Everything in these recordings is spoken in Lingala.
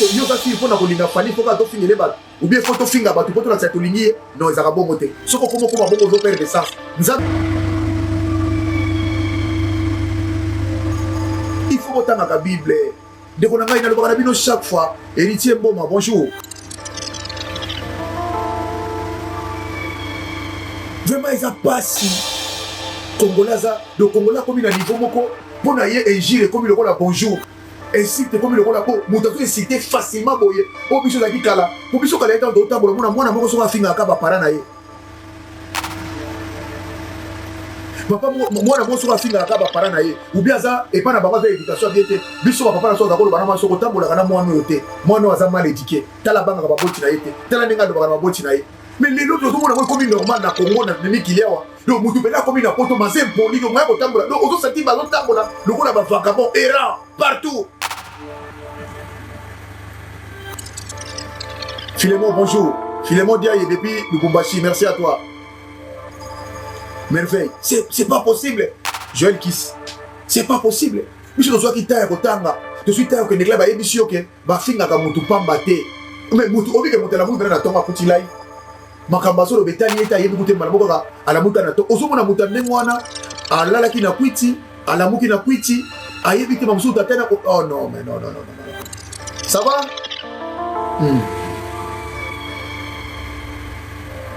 Est ce que yo oza sur pona kolinga Fally faut kaka tofingele bato ou bien faut tofinga bato po tolakisa tolingi ye? Non, ezalaka bongo te. Soki okoma okoma bongo ozo perdre sens. Nzambe il faut botangaka Bible. Ndeko na ngai nalobaka na bino chaque fois, Héritier Mboma, bonjour. Vraiment eza pasi. Congolais aza, le Congolais akomi na niveau moko mpo na ye injure ekomi lokola bonjour. Insulte ekomi lokola po moto azo insulte facilement boye. Oyo biso ezalaki kala, po biso kala ye ntango totambola mona mwana moko soki afingaka ba parents na ye. Papa mwana moko soki afingaka kaka ba parents na ye ou bien aza epa na bango aza education ya bien te, biso ba papa na biso baza koloba na mwana soki otambolaka na mwana oyo te, mwana oyo aza mal eduque, tala abangaka baboti na ye te, tala ndenge alobaka na baboti na ye. Mais lelo tozomona yango ekomi normal na Congo na mikili awa. Donc mutu pena akomi na poto maze impoli donc moya kotambola donc ozo sentir bazotambola lokola ba vagabond errant partout. Philemon bonjour. Philemon Diaye depuis Lubumbashi, merci à toi. Merveille, c'est pas possible. Joël Kiss, c'est pas possible. Biso tozwaki temps ya kotanga, tozwi temps ya kokende classe, bayebisi yo ke bafingaka mutu pamba te. Mais mutu obike mutu alamuki pena na tongo akuti live. Makambo azoloba etali ye te, ayebi kutu mbala moko kaka alamuki na tongo. Ozomona mutu ya ndenge wana alalaki na kwiti, alamuki na kwiti, ayebi te mamosusu tata na oh non mais non non non non. Ça va?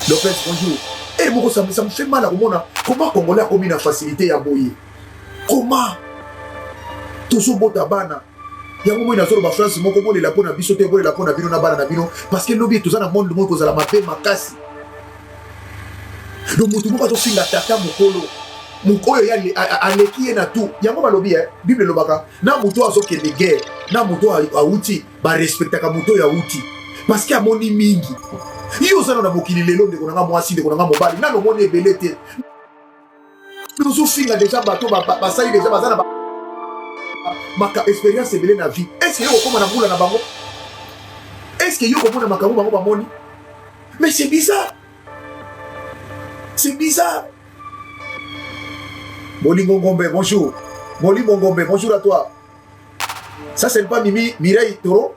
Lopez bonjour. Eh moko ça, ça me fait mal à komona comment congolais akomi na facilité ya boye. Comment tozobota bana yango moi nazoloba France moko bolela mpo na biso te, bolela mpo na bino na bana na bino, parce que lobi toza na monde moko kozala mabe makasi. Donc motu moko azofinga tata mokolo oyo ye aleki ye na tout. Yango balobi eh, Bible elobaka na moto oyo azokende guerre na moto oyo awuti, barespectaka moto oyo awuti parce que amoni mingi. Yo oza na mokili lelo, ndeko na nga mwasi, ndeko na nga mobali, nano omoni ebele te. Tozofinga deja bato basali deja baza na maka experience ebele na vie. Est-ce que yo okoma na mbula na bango? Est-ce que yo okomona makambo bango bamoni? Mais c'est bizarre. C'est bizarre. Bolingo Ngombe, bonjour. Bolingo Ngombe, bonjour à toi. Ça c'est pas Mimi Mireille Toro?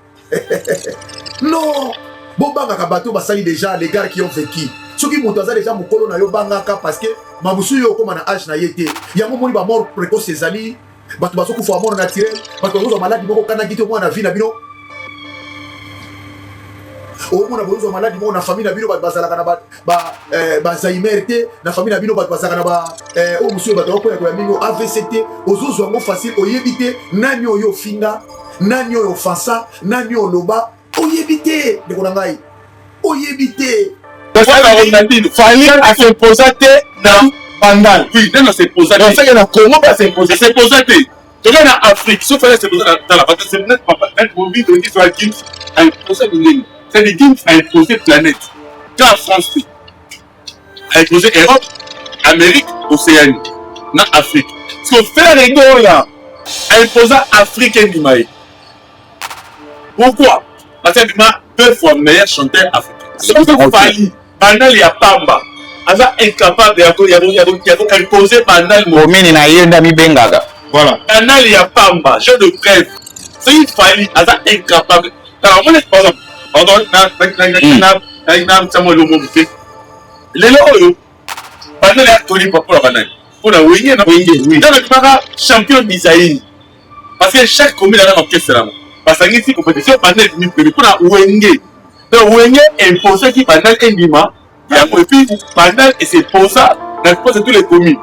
Non! Bobangaka bato basali déjà, les gars qui ont vécu. Soki moto aza déjà mokolo na yo, bangaka parce que mabusu yo okoma na âge na ye te. Yango moni ba mort précoce ezali, bato bazokufa mort naturelle, bato bazozwa maladi moko kanaki te omona na vie na bino. Omona bozozwa maladi moko na famille na bino, bato bazalaka na ba Alzheimer te, na famille na bino bato bazalaka na ba oyo mosusu bato bakoya koya mingi AVC te, ozozwa yango facile, oyebi te nani oyo ofinga, nani oyo ofansa, nani oyo oloba, oyebi te ndeko na ngai, oyebi te. Fally asimposa te na Bandal. Oui, nani asimposa te? Osaka na Congo ba simposa. Asimposa te. Toza na Afrique, sauf Fally asimposa na tala, parce que c'est net papa, net Bobi de Gims wa Gims a imposé ndenge. C'est de Gims a imposé planète. Ka France te. A imposé Europe, Amérique, Océanie, na Afrique. Parce que Ferre Gola a imposé Afrique endima ye. Pourquoi? Parce que abima deux fois meilleur chanteur africain. Soki Fally Bandal ya pamba aza incapable ya ko imposer Bandal commune na ye nde amibengaka. Voilà. Bandal ya pamba, je de preuve. Soki Fally aza incapable. Tala omoni par exemple, pardon na na na na na Samuel Lomo te. Lelo oyo Bandal ya toli mpo na banani? Mpo na Wenge na Wenge, oui. Ntango akimaka champion d'Isaïe. Parce que chaque commune aza na orchestre yango. Basangisi compétition Bandal ebimi premier mpo na Wenge. Donc Wenge imposaki Bandal endima yango et puis Bandal s'imposa na presque toutes les communes.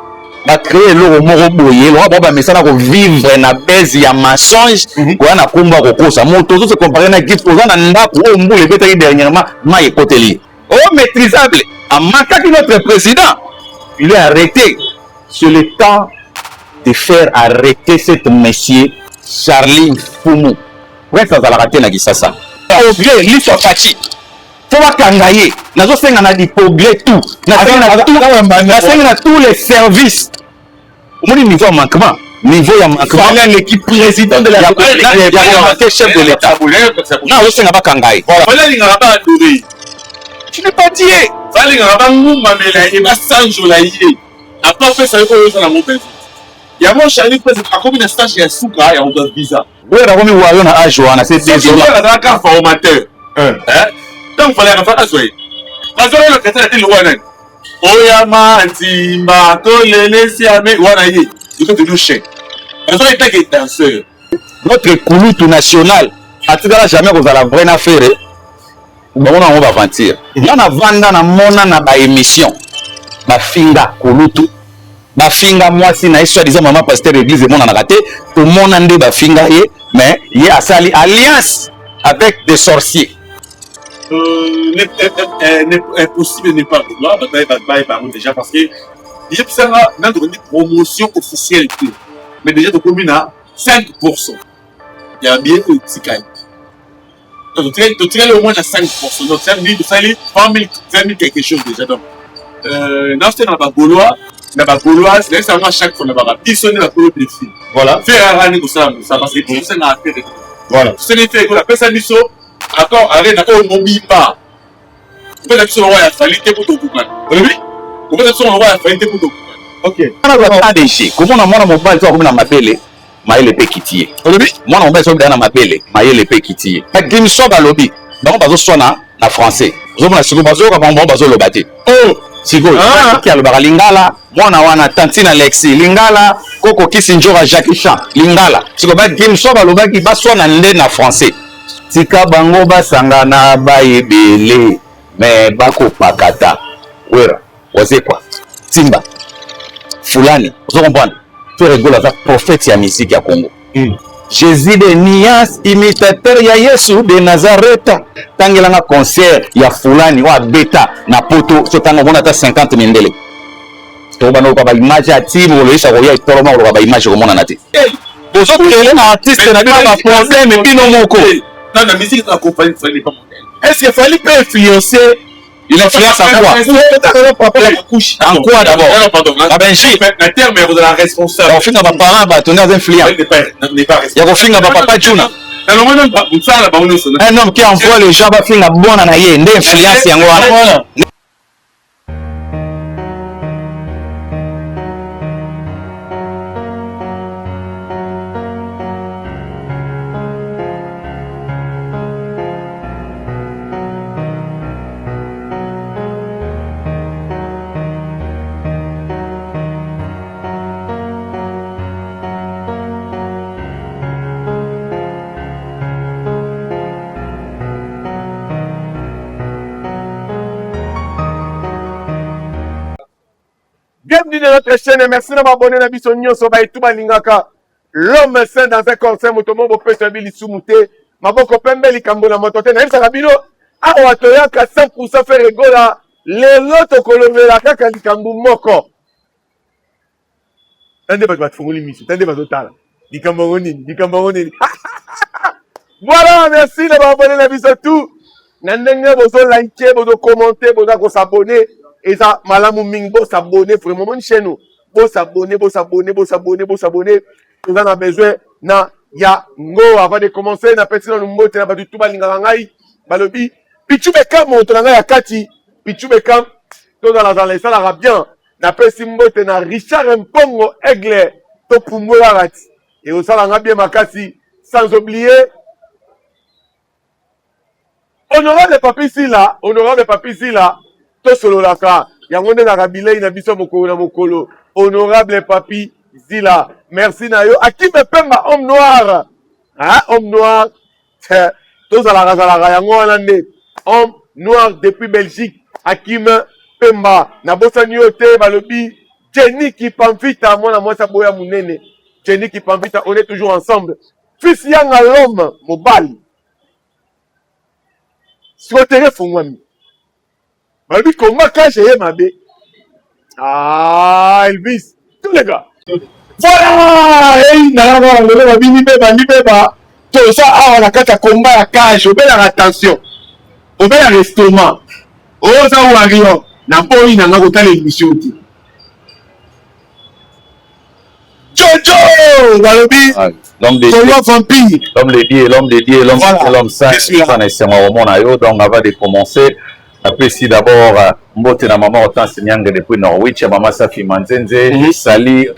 Ba créer eloko moko boye lokola bango bamesana ko vivre na base ya mensonge, koya na kombo ya kokosa moto ozo se comparer na Gims, oza na ndako oyo mbula ebetaki dernièrement mayi ekoteli oh maîtrisable amakaki notre président, il est arrêté. C'est le temps de faire arrêter cet monsieur Charlie Mfumu. Prince azalaka te na Kisasa. Progrès liso ya Fatshi. Faut bakanga ye. Nazosenga na di progrès tout. Nasenga na tous les services. Omoni niveau ya manquement. Niveau ya manquement. Fally aleki président de la République. Chef de l'État. Na osenga bakanga ye. Fally alingaka ba adorer. Tu n'es pas Dieu. Fally alingaka bangumbamela ye, basanjola ye. Après opesa ye oyo oza na ngo besoin. Yango Charlie Prince akomi na stage ya suka ya kozwa visa. Wera akomi wayo na age wana, c'est désolant. Soki azalaka formateur. Hein? Ntango fallait akafa azwa ye. Bazwa ye na kati na tele wana. Oyama ntimba tolelesi ame wana ye. Il faut tenir chèque. Bazwa ye tant danseur. Notre kulutu national atikala jamais kozala vrai na Ferre. Bango na bango baventure. Nga na vanda na mona na ba émission bafinga kulutu, bafinga mwasi na ye soit disant mama pasteur église emonanaka te, tomona nde bafinga ye, mais ye asali alliance avec des sorciers. Impossible n'est pas vouloir baye bango déjà parce que déjà pisanga nanu tokondi promotion officielle te, mais déjà tokomi na 5 ya billet oyo etikali. Totikali au moins na 5, donc ça veut dire tosali 20 000 quelque chose déjà. Donc naosenga na bagaulois na bagauloise, nayebisa yango à chaque fois na baka biso nde bakolo défi. Voilà. Ferre arani kosala mosala parce que tosengaka Ferre. Voilà. Tosengeli Ferre kola apesa biso Accor Arena oyo mobimba, kopesa biso lokwa ya Fally te po tokokana. Olobi kopesa biso lokwa ya Fally te po tokokana. OK. Wana ba ADG, komona mwana mobali to akomi na mabele, mayele mpe ekiti ye. Olobi mwana mobali soki na mabele, mayele mpe ekiti ye. Gimso balobi bango bazoswana na français, ozomona sikoyo bazoyoka bango, bango bazoloba te. Oh, sikoyo ki alobaka lingala, mwana wana tantine Alexi lingala, koko kisi njora Jackie Chan lingala. Sikoyo ba Gimso balobaki baswana nde na français. Tika bango basangana bayebele me bakopakata. Wera Wazekwa Timba fulani, ozo comprendre? Ferre Gola aza prophète ya musique ya Congo. Jésus de Nias, imitateur ya Yesu de Nazareth. Tangelanga concert ya fulani oyo abeta na poto, so tanga omona ata 50 mindele. Tokobanda koluka ba image ya ti bokoloyisa koya etoloma koluka ba image komonana te. Bozokele na artiste na bino ba problème bino moko. Na musique eza Fally n'est pas modèle. Est-ce que Fally peut influencer? Il influence en quoi? En quoi d'abord? Non, pardon. Na Benji. Na terme ya kozala responsable. Ya kofinga ba parents bato nde aza influent. N'est pas responsable. Ya kofinga ba papa Juna. Un homme qui envoie les gens bafinga bwana na ye nde influence yango wana. Bienvenue dans notre chaîne. Merci de m'abonner na biso nyonso ba etu balingaka. L'homme saint dans un corps saint, moto moko bopesa bi lisumu te. Maboko pembe likambo na moto te. Nayebisaka bino awa toyaka 100% Ferre Gola. Lelo tokolobela kaka likambo moko. Tande bato bafungoli miso, tande bazotala. Likambo yango nini? Likambo yango nini? Voilà, merci na ba-abonné na biso tout. Na ndenge bozo like, bozo commenter, boza ko s'abonner. Eza malamu mingi bo s'abonner vraiment mon chaîne. Bo s'abonner, bo s'abonner, bo s'abonner, bo s'abonner. Toza na besoin na ya ngo. Avant de commencer, na pesi nanu mbote na bato tout balingaka ngai. Balobi Pichu Bekam moto na ngai ya kati. Pichu Bekam tozala zala esalaka bien. Napesi mbote na Richard Mpongo Aigle topumbwelaka ti ekosala nga bien makasi, sans oublier honorable Papi Sila, honorable Papi Sila tosololaka yango nde ezalaka bilei na biso mokolo na mokolo. Honorable Papi Zila, merci na yo. Akime Pemba homme noir, ah, homme noir tozalaka zalaka yango wana nde homme noir depuis Belgique. Akim Pemba, nabosani yo te. Balobi Jenny Kipamvita, mwana mwasi aboya monene. Jenny Kipamvita, on est toujours ensemble. Fils Yanga l'homme mobali sikotere efungwami, balobi komba kashe ye mabe. Ah, Elvis, tous les gars. Voilà, hey, nalaka lelo babini beba libeba. Toza awa na kati ya komba ya cage, obelaka tension, obelaka estomac, oza warrior, na boyi na nga kotala émission te. Jojo balobi l'homme de Gaulois vampire. L'homme de Dieu, l'homme de Dieu, l'homme Voilà. l'homme saint. Je suis là. Ça na esengo komona yo. Donc avant de commencer, napesi d'abord mbote na mama Hortense Nyange depuis Norwich, mama Safi Manzenze, sali.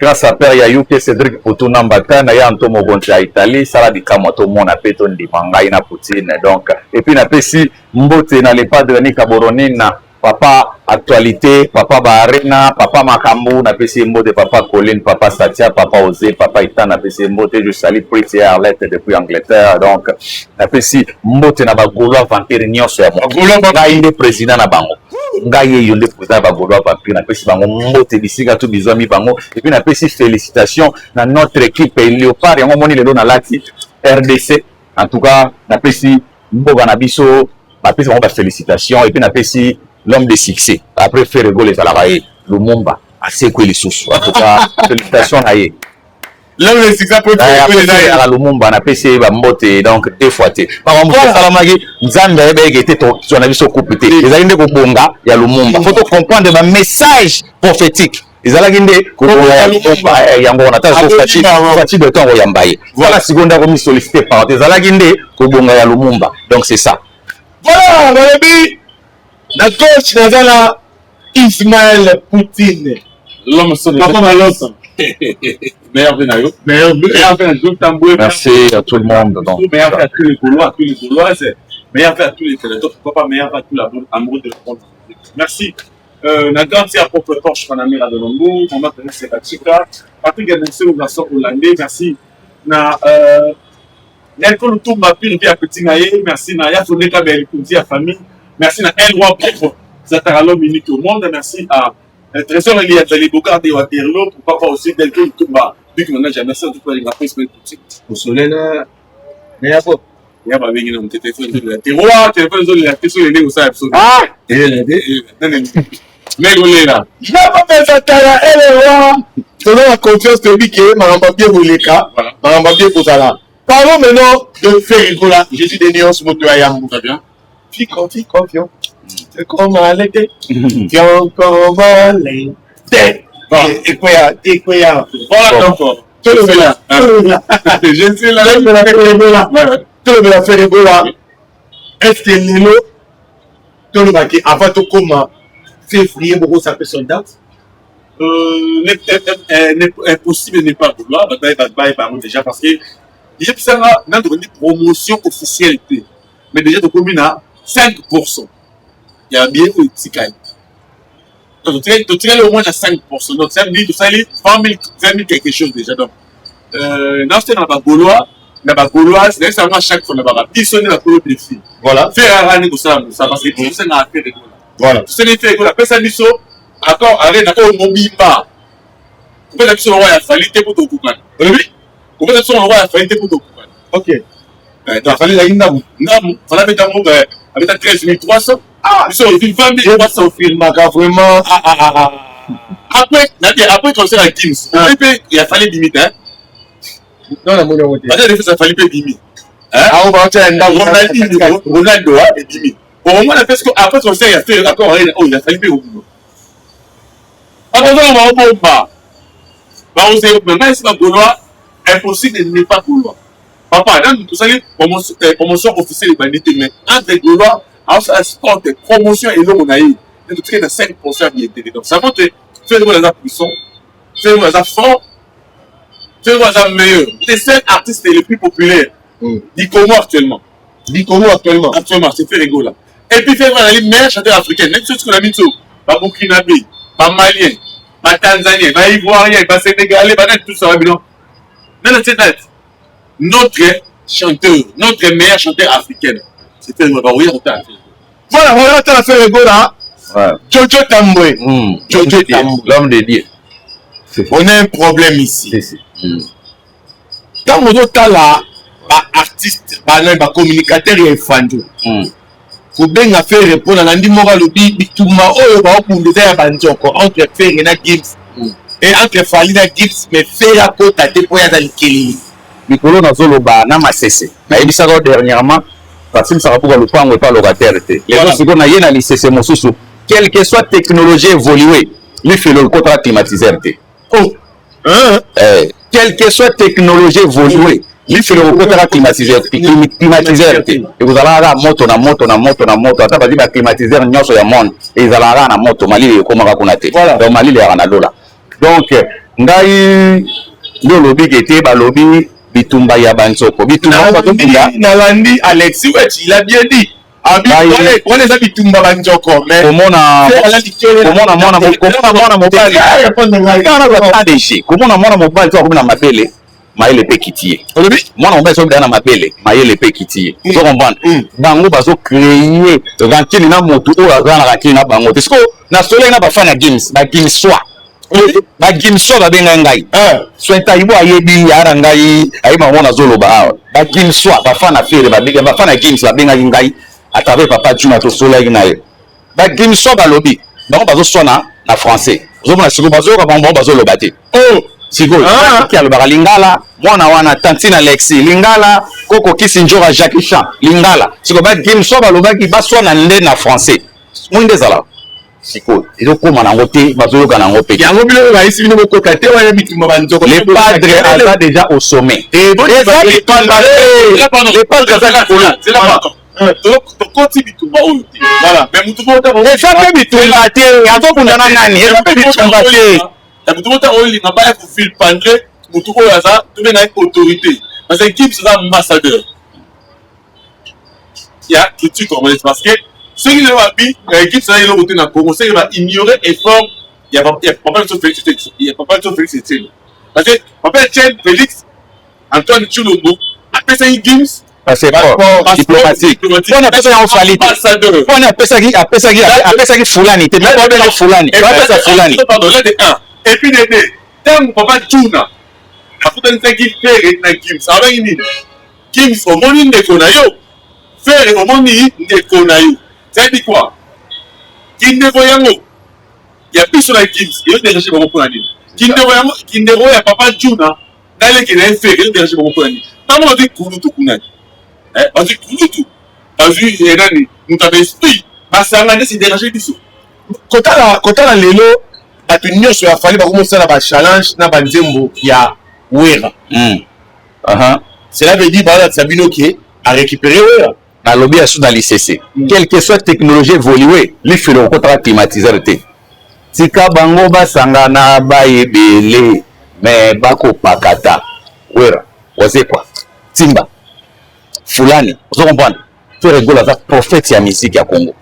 Grâce à père ya UK Cédric Poutou Nambata na ya Anto Mokonzi ya Italie sala bikamwa tomona pe tondima ngai na Poutine. Donc et puis napesi mbote na le padre Nika Boronina, papa actualité, papa ba arena, papa makambu, napesi ye mbote, papa Colline, papa Satia, papa Osé, papa Itan, napesi ye mbote. Je salue Prince et Arlette depuis Angleterre. Donc napesi mbote na ba Gaulois vampire nyonso ya mokili. Ngai nde président na bango, ngai ye yo nde président ya ba Gaulois vampire. Napesi bango mbote bisika to bizwami bango. Et puis napesi félicitation na notre équipe Léopard. Yango moni lelo nalati RDC. En tout cas napesi mboka na biso, bapesi bango bafélicitation. Et puis napesi l'homme de succès après Ferre Gola, ezalaka ye Lumumba asekwe lisusu. En tout cas félicitation na ye. L'homme de succès après Ferre Lumumba, napesi ye bambote. Donc deux fois te, makambo mosusu esalamaki, Nzambe ayebaki te tozwa na biso coupe te. Ezalaki nde kobonga ya Lumumba. Faut tocomprendre bamessage prophétique, ezalaki nde kobonga ya Lumumba. Yango wana ata Fatshi Béton akoyamba ye. Voilà, sikoyo nde akomi sollicité par ezalaki nde kobonga ya Lumumba. Donc c'est ça. Voilà, balobi na coach naza na Ismaël Poutine. L'homme sonne. Papa Malosa. Meilleur vœu na yo. Meilleur vœu. Meilleur vœu à Joe Tamboué. Merci à tout le monde. Donc meilleur vœu à tous les Gaulois, à tous les Gauloises. Meilleur vœu à tous les sénateurs. Pourquoi pas meilleur vœu à tous les amoureux de la monde. Merci. Na grande sœur propre Porsche Panamera de Lombourg, maman Thérése Sekachika, Patrick Ganessé, garçon hollandais, merci. Na Nelko Lutumba, pire vie à petit Naye, merci. Na Yafondeka Bel Kunti à famille, merci. Na El Roi propre, Zatara l'homme unique au monde, merci à Trésor Elia Zali Bocard de Waterloo, pourquoi pas aussi Delko Lutumba, Big Manager, merci en tout cas, les rappels, Poutine. Osolena na yako. Ya babengi na mote, telefone ezolela te, roi telefone ezolela te, soki ndenge osala biso ndenge olela. Napapesa tala elewa, toza na confiance, toyebi ke makambo ya bien koleka, makambo ya bien kozala. Parlons maintenant de Ferre Gola, Jésus de nuance, moto ya yango. Très bien. Fiko fiko fio, c'est comme à l'été, tiens comme à l'été, ekweya ekweya. Voilà, donc tolobela. Je suis là. Tolobela Ferre Gola, tolobela Ferre Gola. Est ce que lelo tolobaki avant tokóma février bokosa mpe sold out? Impossible n'est pas vouloir bato bango déjà, parce que déjà pisanga nani tokondi promotion officielle te, mais déjà tokomi na 5 ya billet oyo etikali. Totikali au moins na 5. Donc ça veut dire tosali 20 000 quelque chose déjà. Donc naosenga na Bagaulois, na Bagauloise, nayebisa yango à chaque fois na baka biso nde bakolo défi. Ferre aka nde kosala mosala, parce que tosengaka Ferre Gola. Tosengeli Ferre Gola apesa biso Accor Arena oyo mobimba. Kopesa biso lokwa ya Fally te mpo tokokana. Olobi? Kopesa biso lokwa ya Fally te mpo tokokana. Ok, Fally ezalaki ndambu. Ndambu. Fally abeta ngo, abeta 13 300, biso ozwi 20 300. Ofirmaka vraiment. Ah, ah, ah, ah. Après nabi, après concert ya Gims mpe ya Fally ebimi te. Non, namoni yango te. Baza defesa, Fally mpe ebimi. Awo baotya ya ndambu. Ronaldo ebimi okomona mpe siko après concert ya Ferre Accor Arena oyo ya Fally mpe obima. Bakozala baobomba baose ngai esi Bagaulois, impossible n'est pas Gaulois. Papa nanu tosali promotion officielle ebandi te, mais entre Gaulois aosala sport promotion eloko na ye nde totikali na 5 ya billet. Donc ça montre Ferre aza puissant, Ferre aza fort, Ferre aza meilleur, le seul artiste le plus populaire du Congo actuellement. Du Congo actuellement. Actuellement, c'est Ferre Gola. Et puis Ferre azali meilleur chanteur africain. Neti soki na miso Baburkinabé, Bamalien, Batanzanien, Baivoirien, Basénégalais, banani, tout ça babino nana tie date, notre chanteur, notre meilleur chanteur africain, c'est Ferre Gola. Bakoya kotala Ferre. Voilà, voilà, tala Ferre Gola. Jojo Tambwe. Jojo Tambwe. L'homme de Dieu. On a un problème ici. Si, si. Ntango ozotala baartiste, banani, bacommunicateur ya efando kobenga Ferre mpona nandi moko alobi bitumba oyo baobunda eza ya banzoko entre Ferre na Gims e entre Fally na Gims, mais Ferre akota te mpo ye aza likeleli. Likolo nazoloba na masese, nayebisaka yo dernièrement, basilisaka buka lupango epa locataire te. Lelo sikoyo naye na lisese mosusu: quelle que soit technologie évoluée, lifelo ekotaka climatiseur te. Oh. Hein? Quelle que soit technologie évoluée, lifelo ekotaka climatiseur te. Ekozalaka kaka moto na moto na moto na moto. Ata bazwi baclimatiseur nyonso ya monde, ezalaka kaka na moto, malili ekomaka kuna te. Donc malili eyaka na lola. Donc Ngai nde olobi ke te, balobi bitumba ya banzoko, bitumba bazobunda. Nalandi Alexis Wetch, il a bien dit. Wana eza bitumba banzoko, mais komona komona mwana mobali ADG, komona mwana mobali to akomi na mabele, mayele mpe ekiti ye. Mwana mobali soki na mabele, mayele mpe ekiti ye. Ozo comprendre? Bango bazo créer rancune na motu oyo aza na rancune na bango te. Sikoyo nasolaki na bafan ya Gims, bagimsoi, bagimsoi babengai ngai. Sointaibo ayebi ya na ngai, ayebi bango. Nazoloba awa, bagimsoi, bafan na Ferre, bafan na Gims babengaki ngai à travers papa Juma. Tosolaki na ye. Bagimsoi balobi bango bazoswana na français. Ozomona sikoyo bazoyoka bango, bango bazoloba te. Sikoyo ki alobaka lingala, mwana wana tantine Alexi lingala, koko kisi njora Jackie Chan lingala. Sikoyo bagimsoi balobaki baswana nde na français. Moi nde ezalaka sikoyo ezokóma nango te, bazoyoka nango mpe. Yango bino bayesi bino bokota te, wana bitumba banzoko. Le padre aza déjà au sommet. Eza bitumba te, le padre aza likolo. Tokoti bitumba oyo te, mais mutu moko Eza mpe bitumba te. Azobunda na nani? Eza mpe bitumba te. Ya mutu moko olinga baya kovilipendre mutu oyo aza, tobenga ye autorité, parce que Gims aza ambassadeur ya culture congolaise. Parce que soki lelo babi Gims aza eloko te na Congo, soki baignore effort ya papa biso Félix, ya papa biso Félix Etienne, parce que papa Etienne Félix Antoine Tshilombo apesaki Gims passeport diplomatique. Mpona apesaki yango Fally te, mpona apesaki fulani te, mais babenga fulani, bapesa fulani. Pardon, là de un, et puis de deux, ntango papa Tuna akutanisaki Ferre na Gims, alobaki nini? Gims omoni ndeko na yo, Ferre omoni ndeko na yo. C'est-à-dire quoi? Kindeko yango ya biso na Gims ezo déranger bango mpona nini? Kindeko yango, kindeko ya papa Juna naleki na ye Ferre, ezo déranger bango mpona nini? Bango bazwi kulutu kuna, bazwi kulutu, bazwi nani, moto ya esprit, basanga nde se déranger biso. Kotala lelo, bato nyonso ya Fally bakomosala bachallenge na banzembo ya Wera. Cela veut dire baolakisa bino ke arécupéré Wera. Nalobi ya su na lisese, quelle que soit technologie évolué, lifelo okotaka climatiseur te. Tika bango basangana, bayebele me bakopakata. Wera Wazekwa, Timba fulani, ozo comprendre? Ferre Gola aza prophète ya musique ya Congo.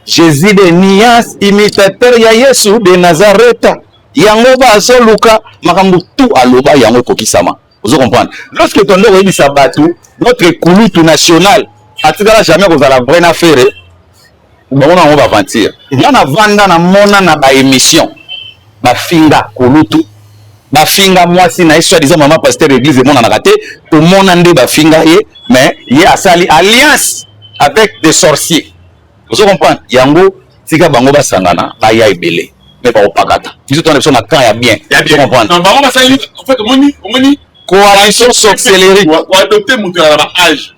Jésus de nuance, imitateur ya Yesu de Nazareth. Yango bazoluka makambo tu aloba, yango ekokisama. Ozo comprendre? Lorsque tondo koyebisa bato, notre kulutu national atikala jamais kozala vrai na Ferre. Bango nango baventure. Nga navanda, namona na baémission, bafinga kulutu, bafinga mwasi na ye, soi disant mama pasteur, église emonanaka te. Tomona nde bafinga ye, mais ye asali alliance avec des sorciers. Ozo comprendre? Yango tika bango basangana, baya ebele, mais bakopakata. Biso tona biso na camp ya bien. Ozo comprendre? Non, bango basali, en fait, omoni Coalition sorcellerie. Koadopte moto ya ba âge,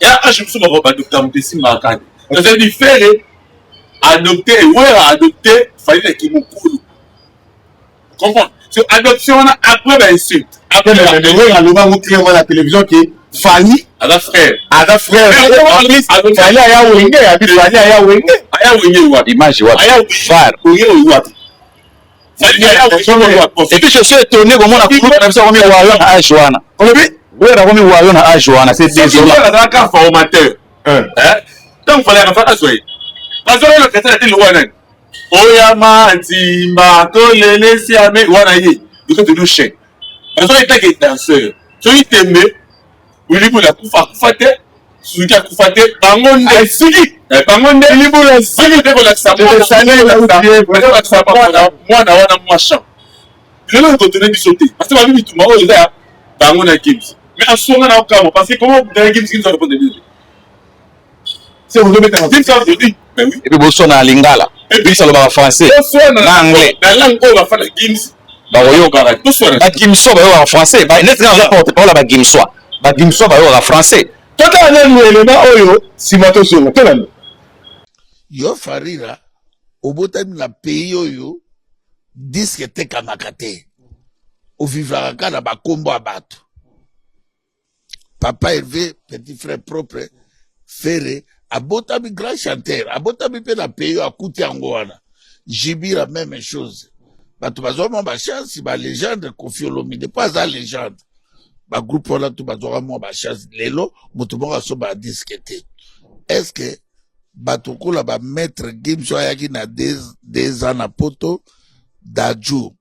ya âge mosusu, bako baadopta moto esimbaka kaka. C'est-à-dire Ferre adopté, Wera adopté Fally na kimokulu. Comprendre? So adoption wana après bainsulte, après. Wera aloba yango clairement na télévision ke Fally aza frère. Aza frère. En plus Fally aya Wenge, abi Fally aya Wenge. Aya Wenge wapi? Image wapi? Aya var Wenge oyo wapi? Fally aya Wenge wapi? Et puis je suis étonné komona kulutu na biso akomi wayo na âge wana. Olobi? Wera akomi wayo na âge wana, c'est désolant. Azalaka formateur ntango Fally akafa, azwa ye, bazwaka na kati te lokola nani, oyama ntimba tolelesi ame wana ye duka tolu chien, bazwaka etake danseur. Soki tembe Wilibula akufa, akufa te. Suzuki akufa te. Bango nde Siki. Bango nde Wilibula siki nde kolakisa mwana wana mwa champ. Lelo ekotone biso te, parce que babi bitumba oyo eza ya bango na Gims. Mais asonga na okama, parce que comment okutana Gims? Gims arépondre bino te. Gims a dit mais oui. Et puis bosona na lingala, biso alobaka français na anglais. Na langue oyo bafana Gims bakoyoka. Toswana. Bagimsoi bayokaka français. Neti nga naza porte parole ya bagimsoi, bagimsoi bayokaka français. Totala nanu elema oyo, nsima tozonga tolanda. Yo Farira, obotami na pays oyo disque etekamaka te, ovivaka kaka na bakombo ya bato. Papa Hervé, petit frère propre Ferre, abotami grand chanteur, abotami mpe na pays oyo akuti yango wana. Jibira, même chose. Bato bazwa mwa bachance, balegende. Koffi Olomide mpo aza legende, bagroupe wana to bazwaka mwa bachance. Lelo moto moko asombaka disque te. Est ce que bato kola bamaître Gims oyo ayaki na 2 ans na Poto, Dadju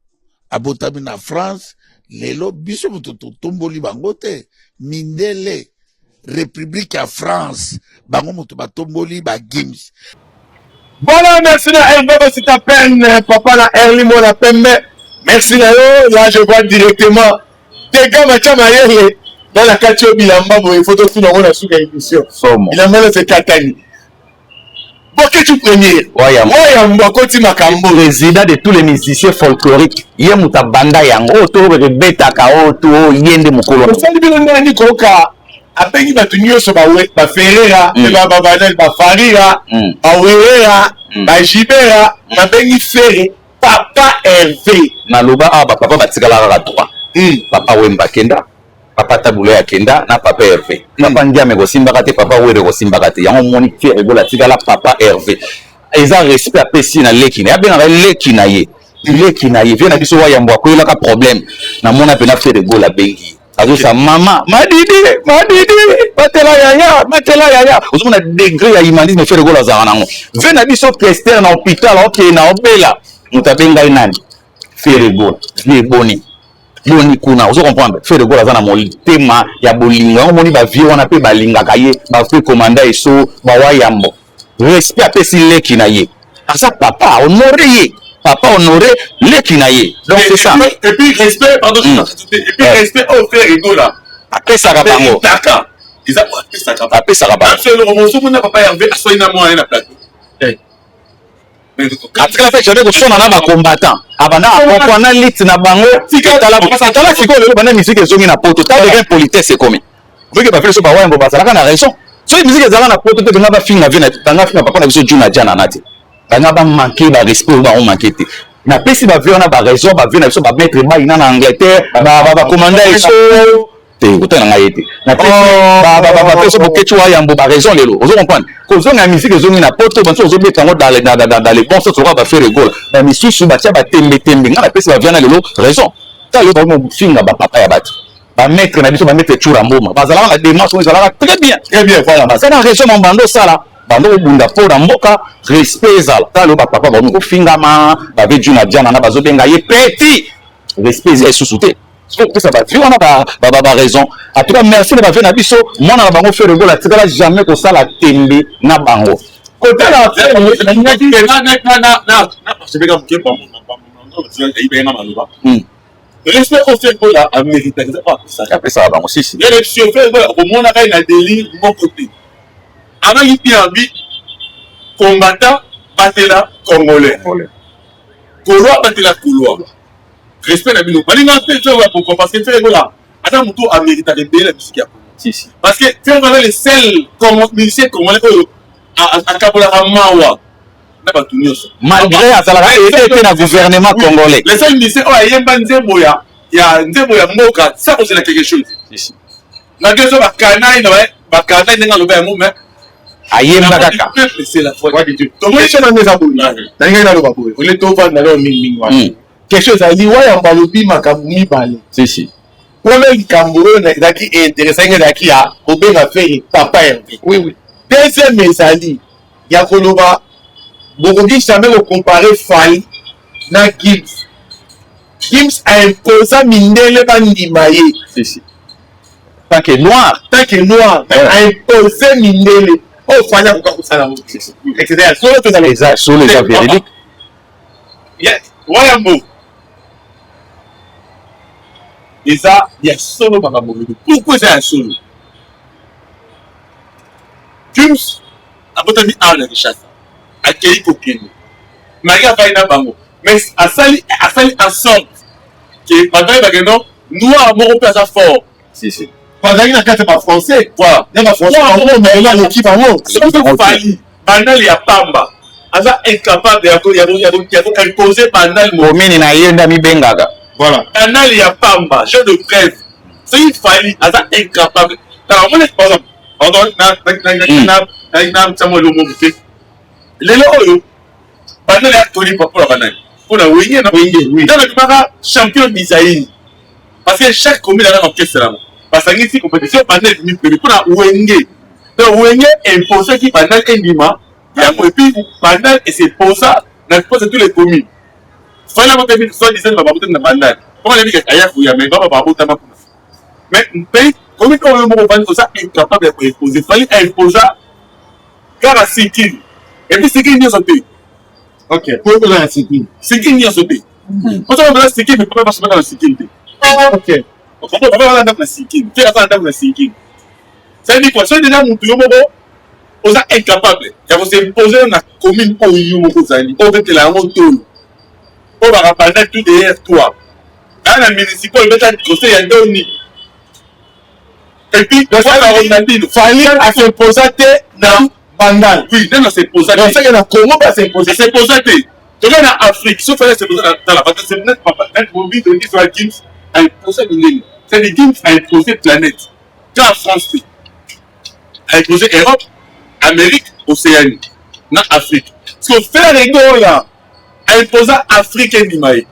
abotami na France, lelo biso moto totomboli bango te? Mindele, République ya France, bango moto batomboli baGims. Voilà, merci na Hervé Bosita Pen, papa na Erli Mona Pembe. Merci na yo. Là, je vois directement Dega Macha Mayele dans la kati oyo bilamba boye, faut totuna yango na suka émission. Somo. Bilamba nyonso ekatani. Boketshu Premier. Wayambo. Wayambo akoti makambo. Président de tous les musiciens folkloriques, ye moto abanda yango. Oyo to oyo ebetaka, oyo to oyo, ye nde mokolo. Osali bino ndenge koyoka abengi bato nyonso, baferera, bafarira, bawerera, bajibera, babengi Ferre papa Hervé. Naloba awa, bapapa batikala kaka droit. Papa Wemba akenda, papa Tabu Ley akenda na papa Hervé. Papa Ngiame kosimbaka te, papa Were kosimbaka te. Yango omoni Ferre Gola atikala papa Hervé. Eza respect apesi na leki na ye, abengaka ye leki na ye, leki na ye. Vie na biso Wayambo akweyelaka problème, namona mpena Ferre Gola abengi ye, azosa mama Madidi, Madidi, batela yaya, batela yaya. Ozomona degré ya humanisme Ferre Gola azalaka nango. Vie na biso Kester na hôpital, okende na obela, moto abengai nani? Ferre Gola. Vie eboni boni kuna? Ozo comprendre, Ferre Gola aza na motema ya bolingo. Yango moni bavie wana mpe balingaka ye, bavie komanda eso bawayambo. Respect apesi leki na ye, aza papa Honoré, ye papa Honoré leki na ye. Donc c'est ça. Et puis respect, pardon, et puis respect oyo Ferre Gola apesaka bango. Taka eza oyo apesaka. Apesaka bango. Eloko mozomona, papa Hervé aswali na mwana ye na plateau. Atikala mpe jamais kosona na bacombattant, abanda acomprendre na lite na bango. Tala sikoyo lelo, banda musique ezongi na Poto, ta degré politesse ekomi. Oyoki bafele so bawayambo bazalaka na raison. Soki musique ezalaka na Poto te, banga bafinga vie, banga finga papa na biso Juna Jana na te, banga bamanke barespect oyo bango manke te. Napesi bavie wana baraison, bavie na biso bamaître Maina na Angleterre, bakomanda eso te, kotanga na ngai ye te. Napesi Boketshu Wayambo baraison. Lelo ozo comprendre, kozonga ya musique ezongi na Poto, banso ozobeta yango dans le bon sens lokola baFerre Gola. Bamisusu batia batembetembe. Ngai napesi bavie na lelo raison. Ta lelo bakomofinga bapapa ya bato, bamaître na biso, bamaître Tshoura Mboma, bazalaka na démarche oyo ezalaka très bien. Très bien, voilà. Baza na raison. Bando osala, bando kobunda mpo na mboka, respect ezala. Ta lelo bapapa bakomi kofingama, bave Juna Diana na bazobenga ye petit, respect eza lisusu te. Soki kopesa bavie wana baraison. En tout cas, merci na bavie na biso. Mwana na bango Ferre Gola atikala jamais kosala tembe na bango. Kotala Ferre maloba, respect oyo Ferre Gola améritaka eza po apesaka. Apesaka bango, sisi. Élection, Ferre Gola okomonaka ye na délire moko te. Abaki bien abi combattant batela Congolais, Gaulois batela Gaulois. Respect na bino balinga mpe Ferre Gola. Pourquoi? Parce que Ferre Gola aza motu améritaka ebele na musique ya Congo. Sisi. Parce que Ferre Gola aza le seul musicien congolais oyo akabolaka mawa na bato nyonso. Malgré azalaka ete te na gouvernement congolais. Le seul musicien oyo ayemba nzembo ya mboka sans kozela quelque chose. Sisi. Malgré so bakanai na bakanai ndenge aloba yango, mais ayemba kaka. Peuple, c'est la foi de Dieu. Question nanga eza boye, nalingaki naloba boye, ole tovanda leo mingimingi wana. Question ezali, Wayamba alobi makambo mibale. Sisi. Premier likambo oyo ezalaki intéressant, ezalaki ya kobenga Ferre papa Hervé. oui oui Deuxième ezali ya koloba bokoki jamais kocompare Fally na Gims. Gims aimposa mindele bandima ye. Sisi, tant que noir. Tant que noir, aimpose mindele. Oyo Fally akoka kosala ngo, etc. Solo tozala. Eza solo, eza véridique. Wayambo, eza ya solo makambo lobi. Pourquoi eza ya solo? Gims abotami awa na Kinshasa, akei kokende mari afai na bango, mais asali en sorte ke bato bayebake no noir moko mpe aza fort. Sisi. Bazalaki na kati ya bafrançais. Voilà. Na bafrançais bango mayele aleki bango. Soki Fally bandal ya pamba, aza incapable ya koimpose bandal. Komini na ye nde amibengaka. Voilà. Bandal ya pamba, jeu de preuve, soki Fally aza incapable, tala omoni, par exemple, pardon, na ntiamo elongo moke, lelo oyo bandal ya Toli mpo na banani? Mpona Wenge na Wenge, oui. Ntango abimaka champion d'Isaïe, parce que chaque commune aza na orchestre yango, basangisi compétition, Bandal ebimi premier mpona Wenge. Donc Wenge imposaki Bandal endima yango, et puis Bandal es'imposa na poste tous les communes. Fally abotami soit disant babotami na Bandal, mpo nayebi aya koya, mais baba babotama kuna. Mais pays commune oyo moko ovandi, oza incapable ya koimpose. Fally aimposa kaka Sikini, et puis Sikini nyonso te. Ok, po oza na Sikini. Sikini nyonso te. Oza na Sikini, papa basomaka na Sikini te. Papa aza ndako na Sikini te, aza na ndako na Sikini. Ça veut dire quoi? Soki déjà mutu yo moko oza incapable ya kos'impose na commune oyo yo moko ozali, obetela yango tolo, oyo bakabanda tout derrière toi, aya na municipal, obeta conseil ya ndoni, et puis wana Ronaldinho. Fally as'imposa te na Bandal. Oui, nde na s'imposa. Donc seke na Congo mpe as'impose. S'imposa te. Toza na Afrique, so Fally s'imposa, tala bato, c'est net, papa net mobi tondi so Gims aimposé mindenge. C'est dit Gims a imposé planète ka France te, a imposé Europe, Amérique, Océanie na Afrique. Parce que Ferre Gola a imposa Afrique endima ye.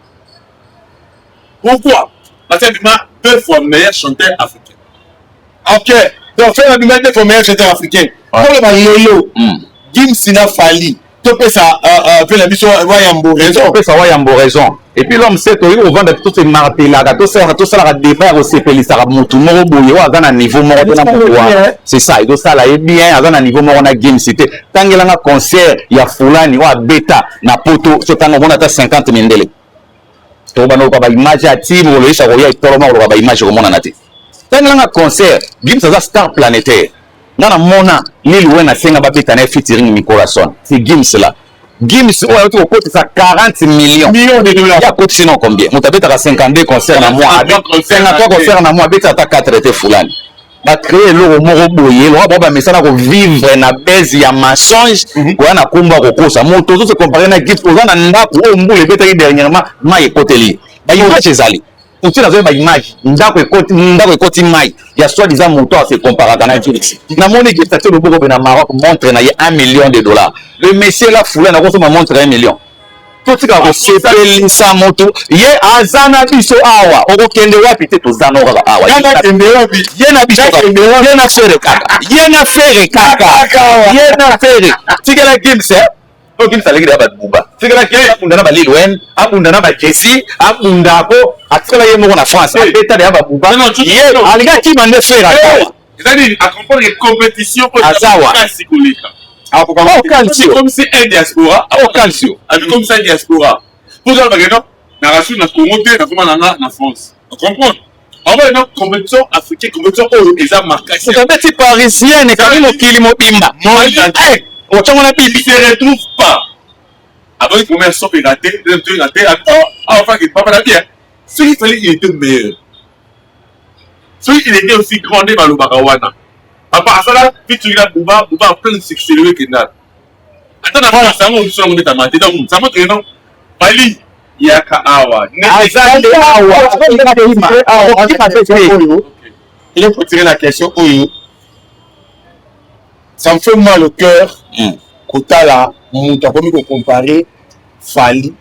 Pourquoi? Parce que abima deux fois meilleur chanteur africain. Ok, donc Ferre abima deux fois meilleur chanteur africain. Koloba lelo Gims na Fally, topesa mpe na biso Wayambo raison. Opesa Wayambo raison. Et puis l'homme sait, toyei kovanda, tose martelaka, tosalaka débat ya kosepelisaka motu moko boye oyo aza na niveau moko te na motu wana. C'est ça, ezosala ye bien, aza na niveau moko na Gims te. Tangelanga concert ya fulani oyo abeta na Poto. So tanga, omona ata 50 mindele, tokobanda koluka baimage ya ti mokolo koya etoloma, koluka baimage komonana te. Tangelanga concert. Gims aza star planétaire. Nga namona Lil Wayne asenga babeta na ye featuring mikolo ya son. C'est Gims là, Gims oyo ayoti kokotisa 40 millions. Millions de dollars. Ye akotisi no combien? Moto abetaka 52 concert na mois, 53 concert na mois, abeti ata 4 te. Fulani bacréer eloko moko boye loka bao bamesana kovivre na base ya mensonge, koya na nkombo ya kokosa. Moto ozose comparer na Gims, oza na ndako oyo mbula ebetaki dernièrement, mai ekoteli. Baimage ezali Poutine, azoyi baimage, ndako ekoti, ndako ekoti mai ya soi disant moto ase comparaka na Gims. Namoni Gims atie loboko mpe na Maroc, montre na ye 1 million de dollars. Le monsieur là, fulani akosomba montre 1 million? Totika kosepelisa motu. Ye aza na biso awa, okokende wapi te? Toza no kaka awa. Ye na biso, ye na Ferre kaka, ye na Ferre kaka, ye na Ferre. Tikela Gims oyo Gims aleki deya babuba. Tikela Gims abunda na balil Wayne, abunda na bajesi, abunda po atikala ye moko na France, abeta deya babuba. Ye alingi akima nde Ferre akawa. C'est-à-dire à comprendre que compétition Azawa. Kasi koleka. Oh, calcio. Comme si un diaspora. Oh, calcio. Comme ça diaspora. Pour ça non, na rasu na Congo te, na koma na na France. Comprendre? En non, compétition africaine, compétition oyo eza makasi. Okabeti parisienne ekangi mokili mobimba. Otiango na bibi. Il se retrouve pas. Avec première sorte raté, deuxième tour raté, attends, enfin que papa l'a bien. Ce qu'il fallait, il était meilleur. Soki il était aussi grand nde balobaka wana, papa asala featuring na Buba, Buba en plein succès lelo ekendaka ata na France yango biso yango ndetama te. Donc ça montre que non, Fally yaka awa. Aza nde awa. Il faut tirer la question oyo, ça me fait mal au cœur kotala moto akomi kocomparer Fally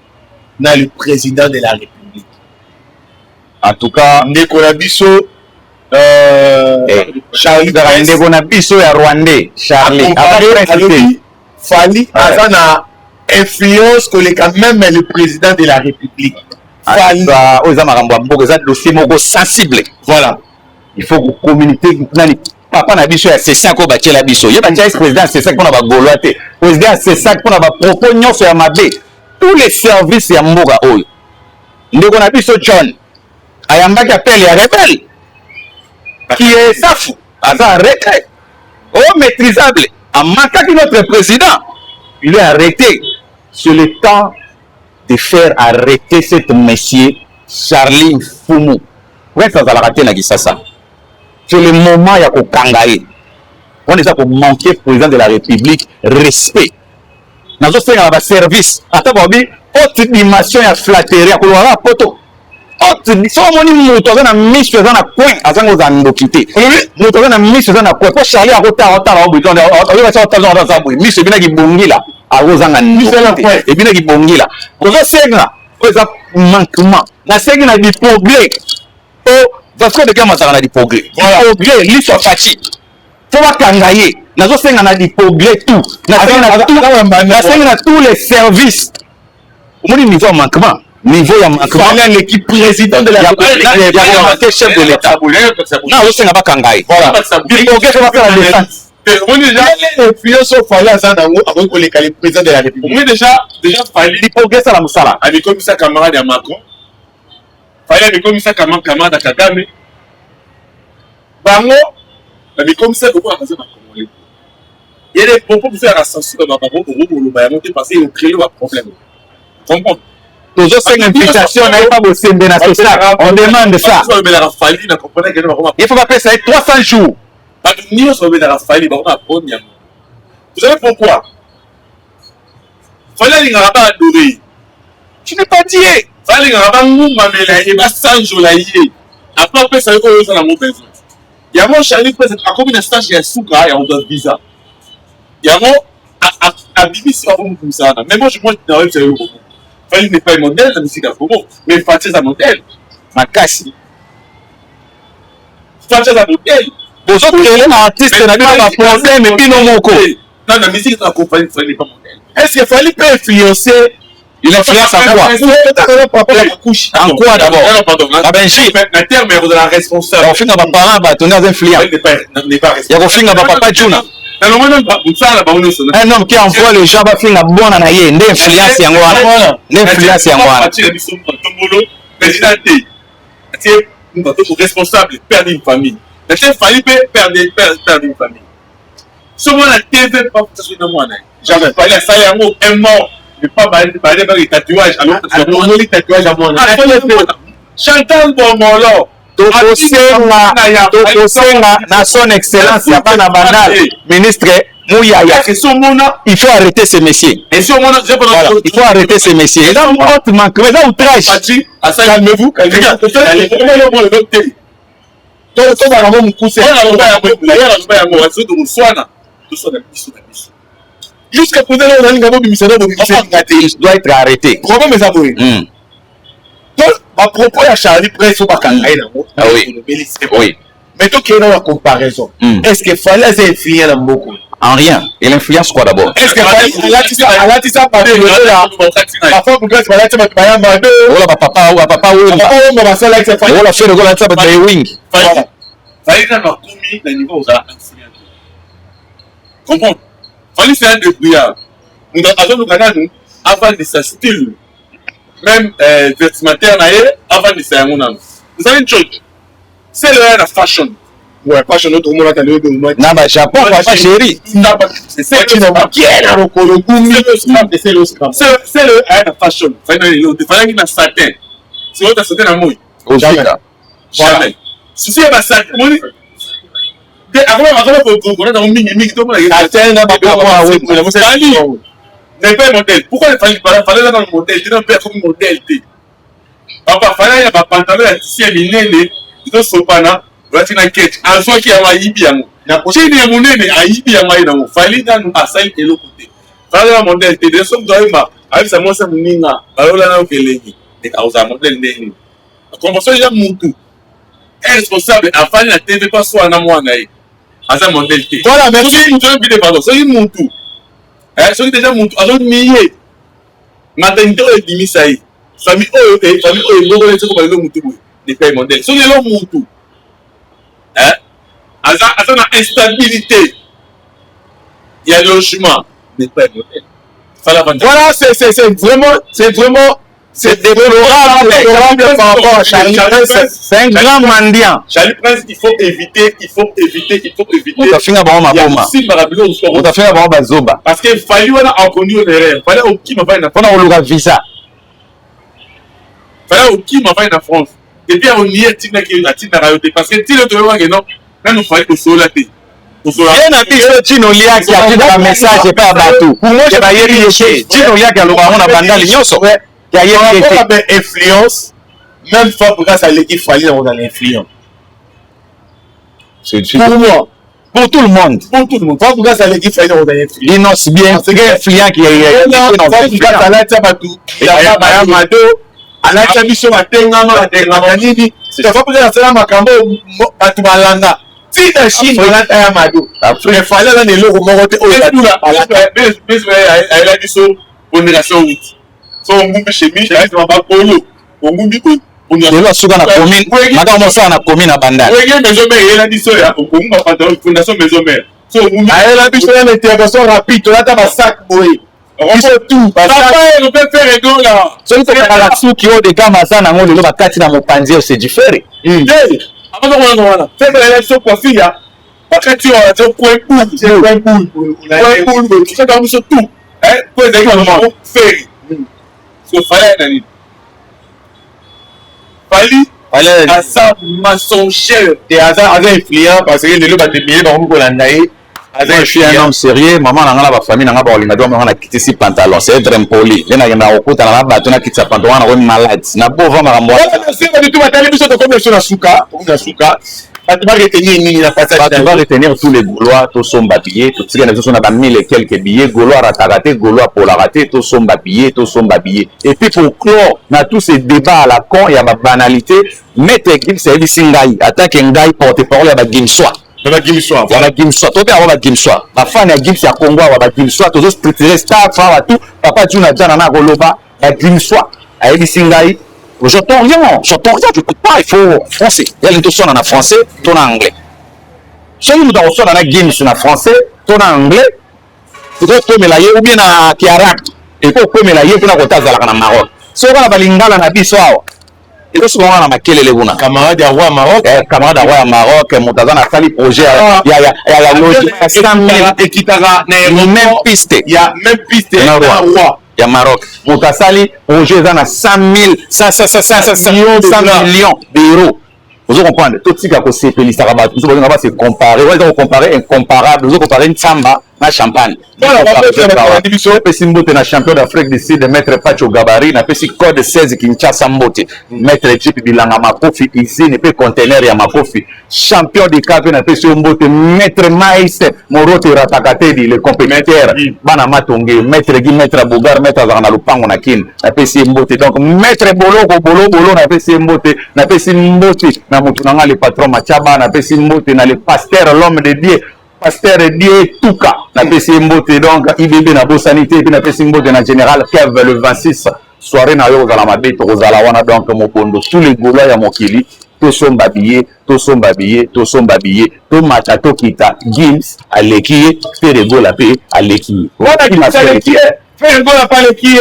na le président de la République. En tout cas, ndeko na biso Charlie, ndeko na biso ya rwandais Charlie. Alobi Fally aza na influence koleka même le président de la République. Fally oyo eza makambo ya mboka, eza dossier moko sensible. Voilà. Il faut communauté nani, papa na biso ya CSAC oyo batiela biso ye, batia président ya CSAC mpona bagaulois te, président ya CSAC mpona bapropos nyonso ya mabe, tous les services ya mboka oyo. Ndeko na biso John ayambaki appel ya rebelle qui est Safu, aza arrêté oh, maîtrisable, amakaki notre président, il est arrêté. C'est le temps de faire arrêter cet monsieur Charlie Mfumu. Prince azalaka te na Kisasa. C'est le moment ya kokanga ye wana, eza komanquer président de la République respect. Nazosenga na baservice, ata babi haute dimension ya flatterie ya koloba kaka poto haute. So omoni moto aza na miso eza na coin, azangi ozala ndoki te. Moto aza na miso eza na coin, po Charlie akotala, otala oboye, oyebasi otala, aza boye, miso ebinaki bongila, akozanga ndoki te, ebinaki bongila. Tozosenga Oyo eza manquement. Nasengi na dipogle po Vasco de Gama azalaka na dipogle. Dipogle liso ya Fatshi. Faut bakanga ye. Nazosenga na dipogle tout. Nasengi na tout, nasengi na tous les services. Omoni niveau ya manquement. Niveau ya manquement. Fally aleki président de la République. Ya komanke chef de l'État. Na azosenga bakanga ye. Dipogle faut basala descente. Influence oyo Fally aza nango akoki koleka le président de la République. Omoni déjà déjà Fally Dipogle esala mosala. Amikomisa camarade ya Macron. Fally amikomisa camarade ya Kagame. Bango bamikomisa lokola baza ba Congolais. Il y a des propos mosusu ya censure ba bango okoloba yango te parce que ocréer ba problème. Comprendre? Tozosenga invitation na ye pa Bosembe na social. On demande ça. Balobelaka Fally na comprendre que bakoma. Il faut bapesa ye 300 jours. Bato nyonso babelaka Fally bakoma problème yango. Vous savez pourquoi? Fally alingaka ba adorer ye. Tu n'es pas Dieu. Fally alingaka bangumbamela ye, basanjola ye. Après apesa ye oyo oza nango besoin. Yango Charlie Prince akomi na stage ya suka ya kozwa visa. Yango abimisi bango mokumisa wana. Mais moi je moi nayebisa yo eloko moko. Fally n'est pas un modèle na musique ya Congo, mais Fatshi aza modèle. Makasi. Fatshi aza modèle. Bozo créer na artiste na bino ba problème bino moko. Non, na musique na compagnie Fally n'est pas modèle. Est-ce que Fally peut influencer? Il influence à quoi? En quoi d'abord? Non, pardon. Na Benji. Na terme ya kozala responsable. Ya kofinga ba parents bato nde aza influent. N'est pas responsable. Ya kofinga ba papa Juna. Na longo na mosala bango nyonso. Un homme qui envoie les gens bafinga bwana na ye nde influence yango wana. Nde influence yango wana. Atie biso tombolo président te. Atie bato responsable père d'une famille. Na te Fally pe père de père d'une famille. Soki mwana TV pa soki na mwana. Jamais. Fally asali yango un mort. Mais pas bale bale tatouage. Alongoli tatouage ya mwana. Chantal Bongolo. Tokosenga tokosenga na son excellence ya bana Bandal ministre Muyaya. Il faut arrêter ce monsieur. Voilà, il faut arrêter ce monsieur. Eza haute manque, eza outrage. Calmez-vous, calmez-vous. Tobaka ngo mokuse. Jusqu'à présent, ozalinga bobimisa na bobimisa te. Il doit être arrêté. Problème eza boye. Donc, ba propos ya Charlie Prince oyo bakanga ye nango. Ah oui. Oui. Mais tokende na comparaison. Est-ce que Fally aza influent na mboka? En rien. Il influence quoi d'abord? Est-ce que Fally alatisa alatisa bato lokola parfois Bugatti balatisa bato bayamba do. Ola ba papa ba papa Wemba. Papa Wemba basalakisa Fally. Ola Ferre Gola alatisa bato ya Ewing. Fally Fally nanu akomi na niveau ozala influent. Comprendre? Fally c'est un débrouillard. Moto azoluka nanu avandisa style même vestimentaire na ye avandisa yango nanu. Vous savez une chose? C'est le na fashion. Ouais, fashion oyo tokomona kaka lelo dolomaki. Na ba Japon papa chéri. C'est na lokolo gumi. C'est le na fashion. Fallait na satin. C'est autre satin na moi. Ozika. Jamais. Souci ya ba satin. Moni. Te akoma akoma ko ko na mingi mingi to mona. Satin na ba papa we. Fally n'est pas un modèle. Pourquoi il fallait fallait dans le modèle, tu n'as pas comme modèle te. Papa Fally ya ba pantalon ya tissu ya minene ezosopana olati na ketch azwaki yango ayibi yango chaine ya monene ayibi yango aye nango Fally nanu asali eloko te Fally aza modèle te deja soki moto ayemba ayebisa mwasi ya moninga balola nayoka elengi akozala modèle ndenge nini convention eza mutu irresponsable afandi na TV mpo aswana na mwana ye aza modèle te. Voilà, merci. Soki mutu oyo pardon, soki mutu soki deja mutu azo nier maternité oyo ebimisa ye famille oyo famille oyo ebongola ye soki lelo mutu boye n'est pas modèle. Soki lelo mutu aza aza na instabilité ya logement n'est pas modèle. Voilà, c'est vraiment c'est vraiment c'est déplorable, déplorable par rapport à Charlie Prince. C'est un grand mendiant. Charlie Prince, il faut éviter, il faut éviter, il faut éviter. Otafinga bango maboma. Otafinga bango bazoba. Parce que Fally wana akondi yo erreur. Fally okima vai na pona koluka visa. Fally okima vai na France. Et puis on y est tindaki atindaka yo te parce que tino toyokaki non nanu Fally kosola te. Ye na biso Tino Liaki atindaka message epai ya bato ke bayebi ye te. Tino Liaki aloba yango na bandali nyonso ke ayebi ye te. Par influence, même Fabregas aleki Fally na kozala influent. Pour moi. Pour tout le monde. Pour tout le monde. Fabregas aleki Fally na kozala influent. Innoss'B bien très influent qui Fabregas alatisa bato ya Mado. Alakisa biso batengama batengama nini, tofa mpenza nasala makambo bato balanda ntina Chine, balata ya mado. Fally aza na eloko moko te oyo ayela biso fondation 8 so ongumbi chemise bakolo ongumbi. Lelo asuka na commune, makambo mosala na commune na Bandal. Wenge Maison Mère eyela biso ya okongumba pantalon fondation Maison Mère so ongumbi. Ayela biso ya intervention rapide, tolata basac boye biso tout. Papa mpe Ferre Gola. Soki tokangaka suki oyo de gama aza nango lelo, bakati na mopanzi oyo, c'est du Ferre. Te, abaza wana Ferre ayela biso coiffure ya bakati oyo aza kwebulu, tosaka biso tout po ezalaki Ferre. So Fally aye na nini? Fally aza mensongère. Te, aza influent parce que lelo bato ebele bakomi kolanda ye. Aza, je suis un homme sérieux. Mama na nga na bafamille na nga bakolinga te bamanga nakitisi pantalon, c'est être impoli. Nde nakendaka kokutana na bato, nakitisa pantalon wana, nakomi malade na bova makambo. Bato batali biso, tokomi biso na suka, tokomi na suka. Bato baretenir nini na passage? Bato baretenir, tous les Gaulois, tosomba billet. Totika na biso na ba mille et quelques billets. Gaulois arataka te, Gaulois apolaka te. Tosomba billet, tosomba billet. Et puis pour clore na tous ces débats à la con ya babanalité, Maître Gims ayebisi ngai atake ngai porte parole ya bagimsoi. Ya bagimsoi. Ya bagimsoi, to mpe yango bagimsoi, bafani ya Gims ya Congo awa, bagimsoi, tozostructure staff awa tout. Papa Juna Jana na koloba bagimsoi ayebisi ngai: "J'entends rien, j'entends rien, je peux pas, il faut français." Yalingi toswana na français to na anglais. Soki moto akoswana na Gims na français to na anglais, ekokomela ye, ou bien na kiarabe, ekokomela ye mpona kota azalaka na Maroc. Soki wana balingala na biso awa, ekosuka wana na makelele kuna. Camarade ya roi Maroc. Eh, camarade ya roi ya Maroc, moto aza na sali projet ya logement ya 100 000. Ekitaka na même piste. Ya même piste. Na roi ya Maroc, moto asali projet eza na 100 000 millions d'euros. Ozo comprendre? Totika kosepelisaka bato mosusu balinga base comparer. Wana eza kocompare incomparable, ozo compare ntsamba na champagne. Napesi mbote na champion d'Afrique du Sud, Maître Pacho Gabari. Napesi code 16 Kinshasa mbote, Maître Jip Bilanga Makofi, usine mpe conteneur ya makofi, champion de KV. Napesi yo mbote, Maître Mais Morote Ratakatedi, le compétiteur, bana Matonge, Maître Gi, Maître Bogar, maître azalaka na lopango na Kine, napesi ye mbote. Donc Maître Boloko Bolo Bolo, napesi ye mbote. Napesi mbote na motu na nga, le patron Machaba. Napesi mbote na le pasteur, l'homme de Dieu, pasteur Die Tuka, napesi ye mbote. Donc IBB nabosani te. Epi napesi mbote na général Kev. Le 26, soirée na yo kozala mabe, tokozala wana. Donc mobondo, tous les Gaulois ya mokili, tosomba billet, tosomba billet, tosomba billet, tomata, tokita. Gims aleki ye, Ferre Gola mpe aleki ye. Wana Gims aleki ye, Ferre Gola mpe aleki ye.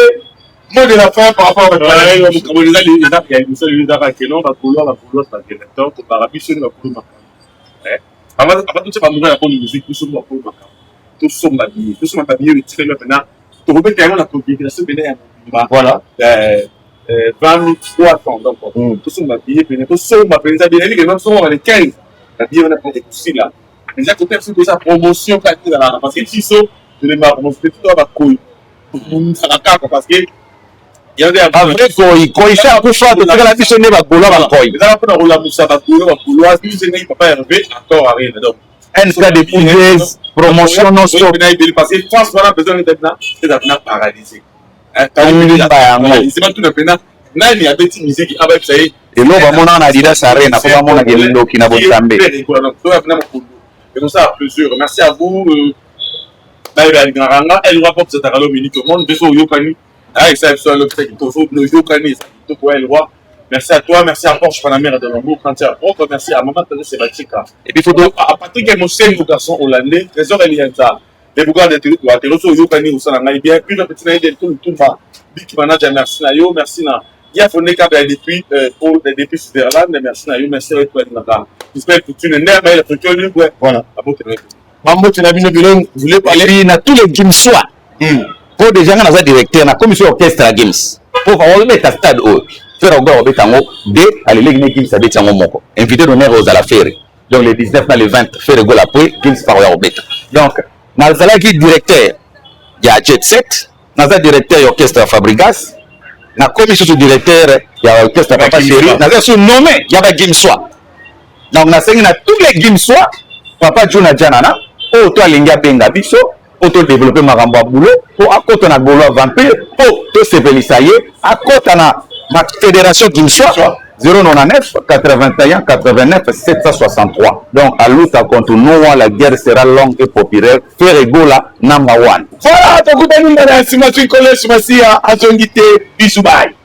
Mot de la fin par rapport à makambo eza ya émission lelo, ezaka keno bagaulois, bagaulois bakenda donc baka biso nde bakolo makambo. Avant totia bamoka ya bonne musique, biso mo bakolo makambo, tosomba billet, tosomba babillet etikali mpena, tokobeta yango na configuration mpena ya mobimba. Voilà. 23 ans, donc tosomba billet pene, tosomba mpenza billet elike, tosomba le 15 na billet wana mpena ekosila. Eza kote biso toza promotion kaka ezalaka, parce que biso tolembaka promotion te, toa bakoyi tobundaka kaka parce que Bavrai koi koi se akufa, totikala biso nde bagaulois, bakoi. Ezala mpona kolamusa bagaulois, bagaulois biso ndenge papa Hervé encore arena donc NK depuis 10 promotion non stop. Parce que France wana besoin eza mpena paralysé. Tongimba yango. Batuna mpena nani abeti miziki abayebisa ye. Eloko bamonaka na Adidas Arena mpo bamonaka elindoki na bonzambe. Ekosala plaisir. Merci à vous. Bayebi alingaka nga El Roi Pop, ezalaka lo minute au monde. Biso oyokani ayekisa biso alobisa kitoko, oyokani eza kitoko. El Roi, merci à toi, merci à Porsche Panamera de Lambourg, Kantia propre, merci à Maman Tata Sebatika. Et puis photo. À Patrick Mosengo, garçon hollandais, Trésor Elianza, les Bougards de Telo, oyokani osala ngai bien. Puis petit na ye Delto Lutumba, Big Manager, merci na yo, merci na Ya Fonde Kabla depuis Switzerland, merci na yo, merci na yo alingaka Ismaël Poutine nde amayela toki libre. Voilà. Abote na yo. Bambote na bino bino voulez parler. Et puis na tous les Gimsois, po déjà nga naza directeur na commission orchestre ya Gims, po obeta stade oyo Ferre Gola obeta yango de aleleki ne Gims abeti yango moko. Invité d'honneur ozala Ferre. Donc le 19 na le 20, Ferre Gola après Gims par oya kobeta. Donc nazalaki directeur ya Jet Set, naza directeur ya orchestre ya Fabregas, nakomi susu directeur ya orchestre ya Papa Chéri, naza su nommé ya bagimsois. Donc nasengi na tous les Gimsois, papa Juna Janana oyo to alingi abenga biso mpo todéveloppe makambo ya boulot, mpo akɔta na Gaulois Vampire, mpo tosepelisa ye, akɔta na Ma fédération Gimsoa 099 81 89 763. Donc à luta contre nous, la guerre sera longue et populaire. Ferre Gola number one. Voilà, tokutani mbala ya nsima soki Nkolo Yesu Masiya azongi te. Bisous, bye.